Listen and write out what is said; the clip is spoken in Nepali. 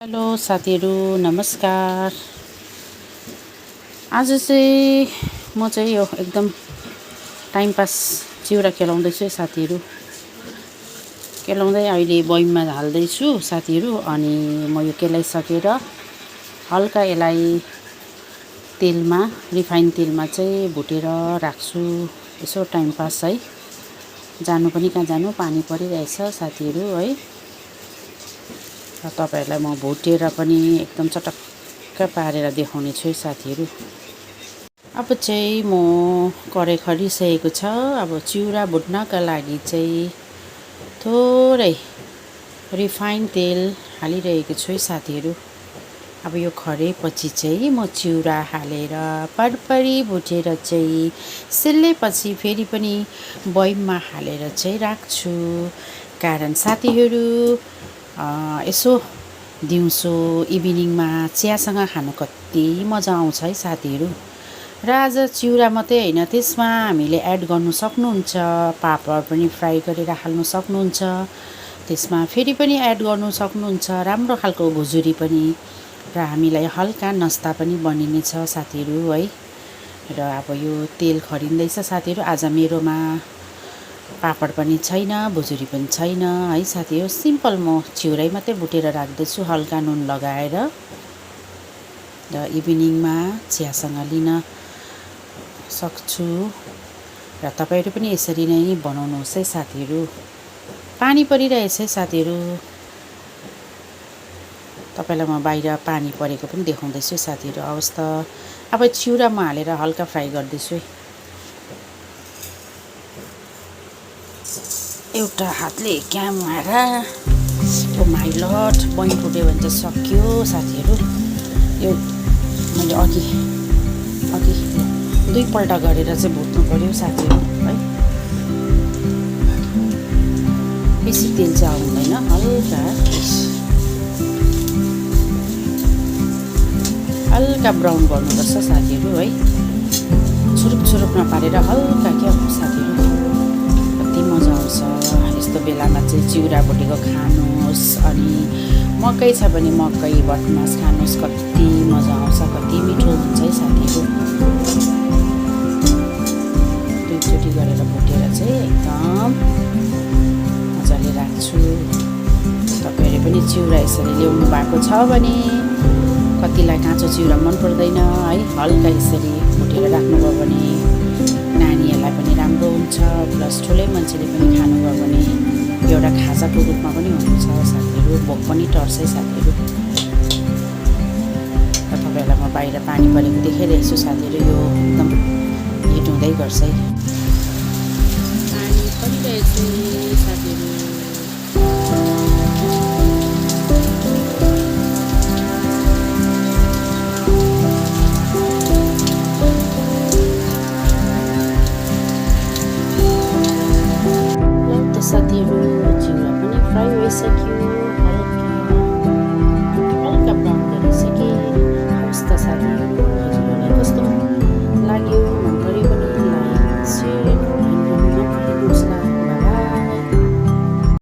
हेलो साथीहरू नमस्कार। आज चाहिँ म चाहिँ यो एकदम टाइम पास चिउरा केलाउँदैछु साथीहरू। केलाउँदै अहिले बयममा हाल्दैछु साथीहरू। अनि म यो केलाइसकेर हल्का यसलाई तेलमा रिफाइन तेलमा चाहिँ भुटेर राख्छु। यसो टाइम पास है, जानु पनि कहाँ जानु, पानी परिरहेछ साथीहरू है। र तपाईहरुलाई म भुटेर पनि एकदम चटक्क पारेर देखाउने छु साथीहरू। अब चाहिँ म कराई खरिसकेको छ। अब चिउरा भुट्नका लागि चाहिँ थोरै रिफाइन तेल हालिरहेको छु साथीहरू। अब यो खरेपछि चाहिँ म चिउरा हालेर परपरी भुटेर चाहिँ सेल्लेपछि फेरि पनि बयममा हालेर चाहिँ राख्छु। कारण साथीहरू यसो दिउँसो इभिनिङमा चियासँग खानु कति मजा आउँछ है साथीहरू। र आज चिउरा मात्रै हैन, त्यसमा हामीले एड गर्नु सक्नुहुन्छ पापड पनि फ्राई गरेर हाल्नु सक्नुहुन्छ। त्यसमा फेरि पनि एड गर्नु सक्नुहुन्छ राम्रो खालको भुजुरी पनि। र हामीलाई हल्का नास्ता पनि बनिनेछ साथीहरू है। र अब यो तेल खरिँदैछ साथीहरू। आज मेरोमा पापड पनि छैन, भुजुरी पनि छैन है साथीहरू। सिम्पल म चिउरै मात्रै भुटेर राख्दैछु हल्का नुन लगाएर। र इभिनिङमा चियासँग लिन सक्छु। र तपाईहरु पनि यसरी नै बनाउनुहोस् है साथीहरू। पानी परिरहेछ है साथीहरू। तपाईलाई म बाहिर पानी परेको पनि देखाउँदैछु साथीहरू। अवस्था अब चिउरा म हालेर हल्का फ्राई गर्दैछु है। एउटा हातले क्यामेरा ओ माइ लर्ड, बइन फुट्यो भने चाहिँ सक्यो साथीहरू। यो मैले अघि दुईपल्ट गरेर चाहिँ भुट्नु पर्यो साथीहरू है। बेसी तेल चाहिँ आउँदैन, हल्का ब्राउन गर्नुपर्छ साथीहरू है। छुरुप नपारेर हल्का क्या साथीहरू। कति मजा आउँछ यस्तो बेलामा चाहिँ चिउरा भुटेको खानुहोस्। अनि मकै छ भने मकै भटमास खानुहोस्, कति मजा आउँछ, कति मिठो हुन्छ है साथीहरू। दुईचोटि गरेर भुटेर चाहिँ एकदम मजाले राख्छु। तपाईहरुले पनि चिउरा यसरी ल्याउनु भएको छ भने, कतिलाई काँचो चिउरा मन पर्दैन है, हल्का यसरी भुटेर राख्नुभयो भने नानीहरूलाई पनि राम्रो हुन्छ। प्लस ठुलै मान्छेले पनि खानुभयो भने एउटा खाजाको रूपमा पनि हुन्छ साथीहरू। भोक पनि टर्छ साथीहरू। र तपाईहरुलाई म बाहिर पानी परेको देखाइरहेको छु साथीहरू। यो एकदम हिट हुँदै गर्छ है। पानी परिरहेको